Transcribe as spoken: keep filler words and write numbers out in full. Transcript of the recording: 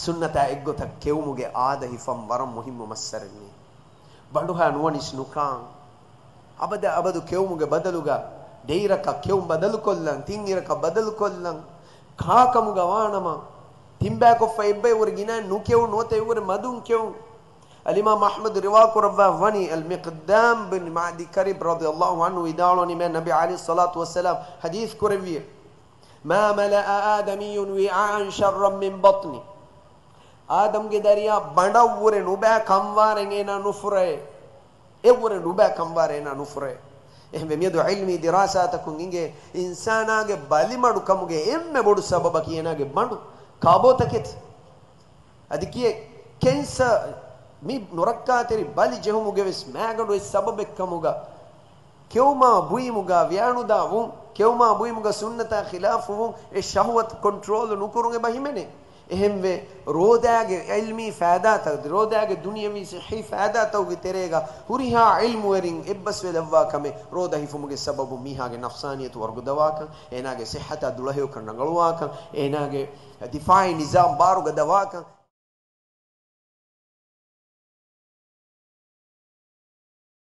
ސުންނަތާ އެއްގޮތަށް ކެއުމުގެ އާދަ ހިފަން ވަރަށް މުހިއްމު މައްސަރެއް ނީ. ބަނޑުހާ ނުވަނިސް ނުކާން. އަބަދަށް އަބަދު ކެއުމުގެ ބަދަލުގަ ޑެއިރަކަށް ކެއުން ބަދަލުކޮށްލަން، ތިން އިރަކަށް ބަދަލުކޮށްލަން. ކާކަމުގަ ވާނަމަ، ތިންބައިކޮށްފަ އެއްބައި ވުރެ ގިނައިން ނުކެއުން ނުވަތަ އެއްވުރެ މަދުން ކެއުން. އަލްއިމާމް އަޙްމަދު ރިވާކުރައްވާ ވަނީ، އަލްމިޤްދާމް ބިން މަޢްދި ކަރިބް ރަޟިޔަﷲ ޢަންހު ވިދާޅުވަނީ، މާތް ނަބީ ޢަލައިހިއްޞަލާތު ވައްސަލާމް ޙަދީޘް ކުރެއްވިއޭ، ما ملأ آدمي وعاء شرا من بطنه. އާދަމްގެ ދަރިޔާ ބަނޑަށްވުރެ ނުބައި ކަންވާރެއް އޭނާ ނުފުރޭ. އެއްވުރެ ނުބައި ކަންވާރެއް އޭނާ ނުފުރޭ. އެހެންވެ، މިއަދު ޢިލްމީ ދިރާސާތަކުން އިނގޭ، އިންސާނާގެ ބަލިމަޑުކަމުގެ އެންމެ ބޮޑު ސަބަބަކީ އޭނާގެ ބަނޑު ކާބޯތަކެތި. އަދި ކިޔޭ، ކެންސަރ، މި ނުރައްކާތެރި ބަލި ޖެހުމުގެ ވެސް މާގަނޑު އެއް ސަބަބެއްކަމުގަ، ކެއުމާ ބުއިމުގަ ވިޔާނުދާ ވުން، ކެއުމާ ބުއިމުގަ ސުންނަތާ ޚިލާފު ވުން، އެ ޝަހުވަތު ކޮންޓްރޯލް ނުކުރުން އެބަ ހިމެނޭ. އެހެންވެ، ރޯދާގެ ޢިލްމީ ފައިދާތައް، ރޯދާގެ ދުނިޔަވީ ޞިއްޙީ ފައިދާތަކުގެ ތެރޭގަ ހުރިހާ ޢިލްމުވެރިން އެއްބަސްވެލައްވާ ކަމެއް، ރޯދަ ހިފުމުގެ ސަބަބު މީހާގެ ނަފްސާނިއްޔަތު ވަރުގަދަވާކަން، އޭނާގެ ޞިއްޙަތާ ދުޅަހެޔޮކަން ރަނގަޅުވާކަން، އޭނާގެ ދިފާޢީ ނިޒާމް ބާރުގަދަވާކަން،